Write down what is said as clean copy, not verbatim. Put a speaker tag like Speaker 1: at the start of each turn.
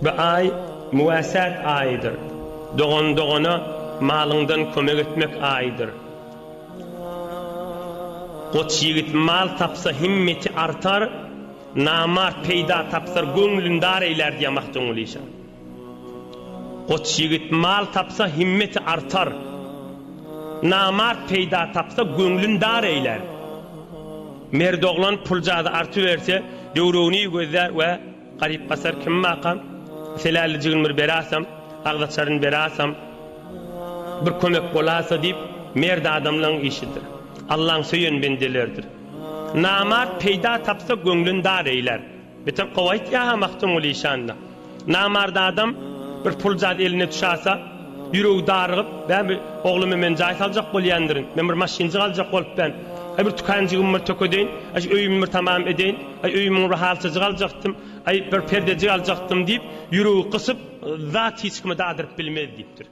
Speaker 1: Bu aý müwäsät aýydyr. Dogan dogana malyňdan kömek etmek aýydyr. Goç ýigit mal tapsa himmeti artar, namart peýda tapsar göňlün dar eýlär diýýär Magtymguly işan. Goç ýigit mal tapsa himmeti artar, namart peýda tapsa göňlün dar eýlär. Merd oglan puljazy artyberse, döwregini gözlär we Garyp-gasar kim bakam, Selällijigini bir berasam, Agzaçaryny berasam, Bir kömek bolasa diýip, Merd adamlaň işidir. Allaň söýen bendeleridir. Namart peýda tapsa göňlün dar eýlär. Beter gowy aýtýa-ha Magtymguly işan-da. Namart adam bir puljaz eline düşase, ýüregi darygyp, Bä, bu oglumy men jaý saljak bolýandyryn, men bir maşynjyk aljak bolupbän, aý bir tükanjygym bir tökedeýin, aý şu öýümi bir tamam edeýin, aý öýümiň bir halçajyk aljakdym, aý bir perdejik aljakdym diýip, ýüregi gysyp, zat hiç kime dadyryp bilmez diýipdir.